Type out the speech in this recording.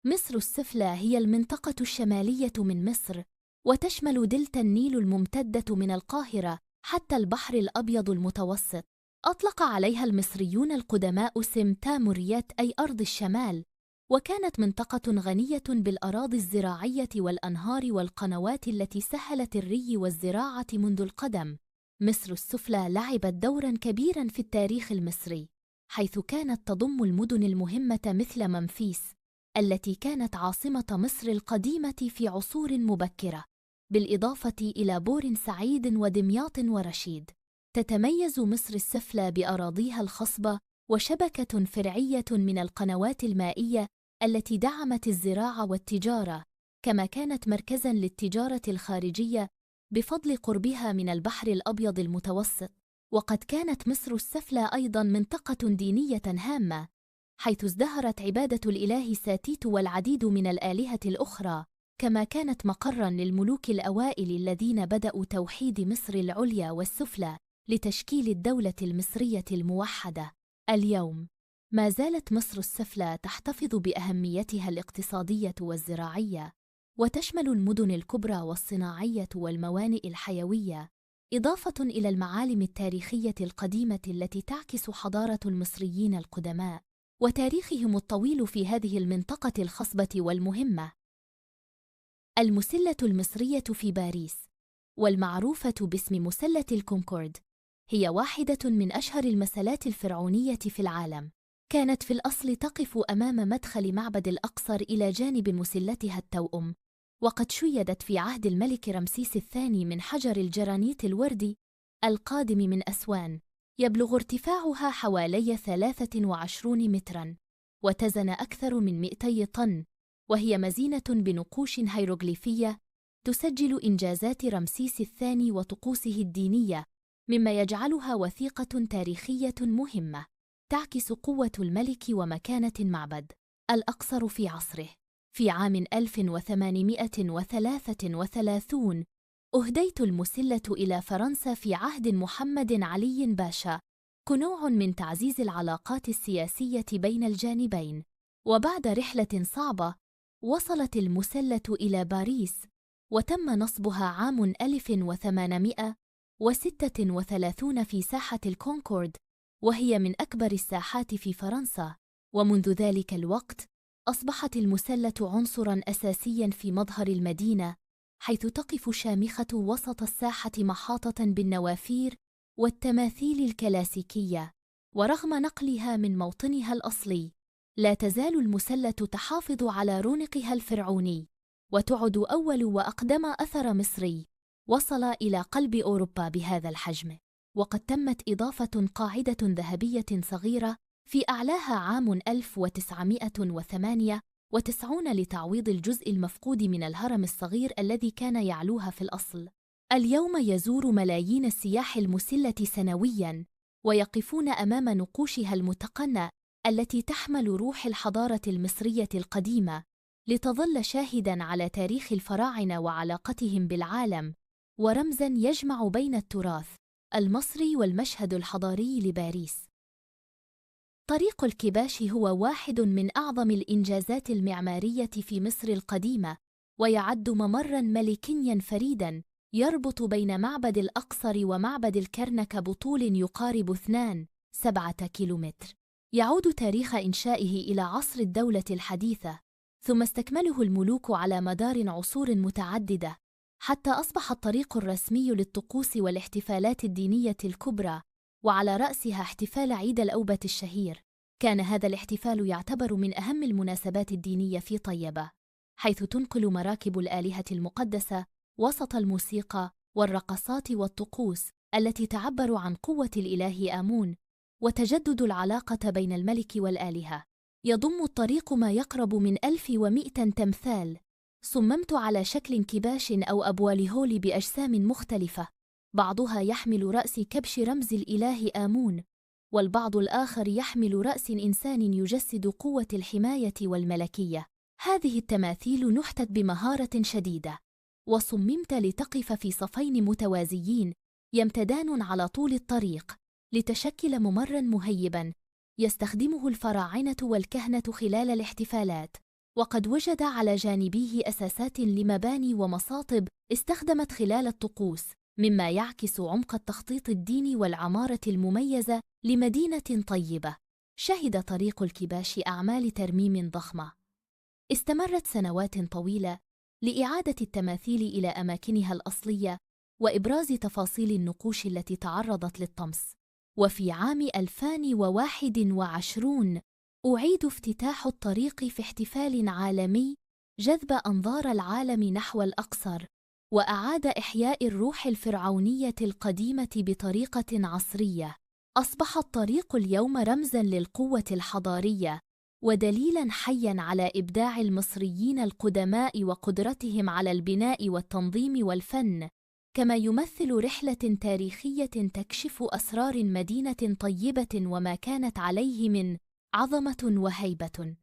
مصر السفلى هي المنطقة الشمالية من مصر، وتشمل دلتا النيل الممتدة من القاهرة حتى البحر الأبيض المتوسط. أطلق عليها المصريون القدماء اسم تاموريت، أي أرض الشمال، وكانت منطقة غنية بالأراضي الزراعية والأنهار والقنوات التي سهلت الري والزراعة منذ القدم. مصر السفلى لعبت دورا كبيرا في التاريخ المصري، حيث كانت تضم المدن المهمة مثل ممفيس التي كانت عاصمة مصر القديمة في عصور مبكرة، بالإضافة إلى بور سعيد ودمياط ورشيد. تتميز مصر السفلى بأراضيها الخصبة وشبكة فرعية من القنوات المائية التي دعمت الزراعة والتجارة، كما كانت مركزاً للتجارة الخارجية بفضل قربها من البحر الأبيض المتوسط. وقد كانت مصر السفلى أيضاً منطقة دينية هامة، حيث ازدهرت عبادة الإله ساتيت والعديد من الآلهة الأخرى، كما كانت مقراً للملوك الأوائل الذين بدأوا توحيد مصر العليا والسفلى لتشكيل الدولة المصرية الموحدة. اليوم ما زالت مصر السفلى تحتفظ بأهميتها الاقتصادية والزراعية، وتشمل المدن الكبرى والصناعية والموانئ الحيوية، إضافة إلى المعالم التاريخية القديمة التي تعكس حضارة المصريين القدماء وتاريخهم الطويل في هذه المنطقة الخصبة والمهمة. المسلة المصرية في باريس، والمعروفة باسم مسلة الكونكورد، هي واحدة من أشهر المسلات الفرعونية في العالم. كانت في الأصل تقف أمام مدخل معبد الأقصر إلى جانب مسلتها التوأم، وقد شيدت في عهد الملك رمسيس الثاني من حجر الجرانيت الوردي القادم من أسوان. يبلغ ارتفاعها حوالي 23 متراً، وتزن أكثر من 200 طن، وهي مزينة بنقوش هيروغليفية تسجل إنجازات رمسيس الثاني وطقوسه الدينية، مما يجعلها وثيقة تاريخية مهمة تعكس قوة الملك ومكانة المعبد الأقصر في عصره. في عام 1833 أهديت المسلة إلى فرنسا في عهد محمد علي باشا، كنوع من تعزيز العلاقات السياسية بين الجانبين. وبعد رحلة صعبة وصلت المسلة إلى باريس، وتم نصبها عام 1836 في ساحة الكونكورد، وهي من أكبر الساحات في فرنسا. ومنذ ذلك الوقت أصبحت المسلة عنصراً أساسياً في مظهر المدينة، حيث تقف شامخة وسط الساحة محاطة بالنوافير والتماثيل الكلاسيكية. ورغم نقلها من موطنها الأصلي، لا تزال المسلة تحافظ على رونقها الفرعوني، وتعد أول وأقدم أثر مصري وصل إلى قلب أوروبا بهذا الحجم. وقد تمت إضافة قاعدة ذهبية صغيرة في أعلاها عام 1998 لتعويض الجزء المفقود من الهرم الصغير الذي كان يعلوها في الأصل. اليوم يزور ملايين السياح المسلة سنوياً، ويقفون أمام نقوشها المتقنة التي تحمل روح الحضارة المصرية القديمة، لتظل شاهداً على تاريخ الفراعنة وعلاقتهم بالعالم، ورمزاً يجمع بين التراث المصري والمشهد الحضاري لباريس. طريق الكباش هو واحد من أعظم الإنجازات المعمارية في مصر القديمة، ويعد ممراً ملكياً فريداً يربط بين معبد الأقصر ومعبد الكرنك بطول يقارب 2.7 كيلومتر. يعود تاريخ إنشائه إلى عصر الدولة الحديثة، ثم استكمله الملوك على مدار عصور متعددة، حتى أصبح الطريق الرسمي للطقوس والاحتفالات الدينية الكبرى، وعلى رأسها احتفال عيد الأوبة الشهير. كان هذا الاحتفال يعتبر من أهم المناسبات الدينية في طيبة، حيث تنقل مراكب الآلهة المقدسة وسط الموسيقى والرقصات والطقوس التي تعبر عن قوة الإله آمون وتجدد العلاقة بين الملك والآلهة. يضم الطريق ما يقرب من 1100 تمثال صممت على شكل كباش أو أبوالهول بأجسام مختلفة، بعضها يحمل رأس كبش رمز الإله آمون، والبعض الآخر يحمل رأس إنسان يجسد قوة الحماية والملكية. هذه التماثيل نحتت بمهارة شديدة، وصممت لتقف في صفين متوازيين يمتدان على طول الطريق لتشكل ممراً مهيباً يستخدمه الفراعنة والكهنة خلال الاحتفالات. وقد وجد على جانبيه أساسات لمباني ومصاطب استخدمت خلال الطقوس، مما يعكس عمق التخطيط الديني والعمارة المميزة لمدينة طيبة. شهد طريق الكباش أعمال ترميم ضخمة استمرت سنوات طويلة لإعادة التماثيل إلى أماكنها الأصلية وإبراز تفاصيل النقوش التي تعرضت للطمس. وفي عام 2021 أعيد افتتاح الطريق في احتفال عالمي جذب أنظار العالم نحو الأقصر، وأعاد إحياء الروح الفرعونية القديمة بطريقة عصرية. أصبح الطريق اليوم رمزاً للقوة الحضارية ودليلاً حياً على إبداع المصريين القدماء وقدرتهم على البناء والتنظيم والفن، كما يمثل رحلة تاريخية تكشف أسرار مدينة طيبة وما كانت عليه من عظمة وهيبة.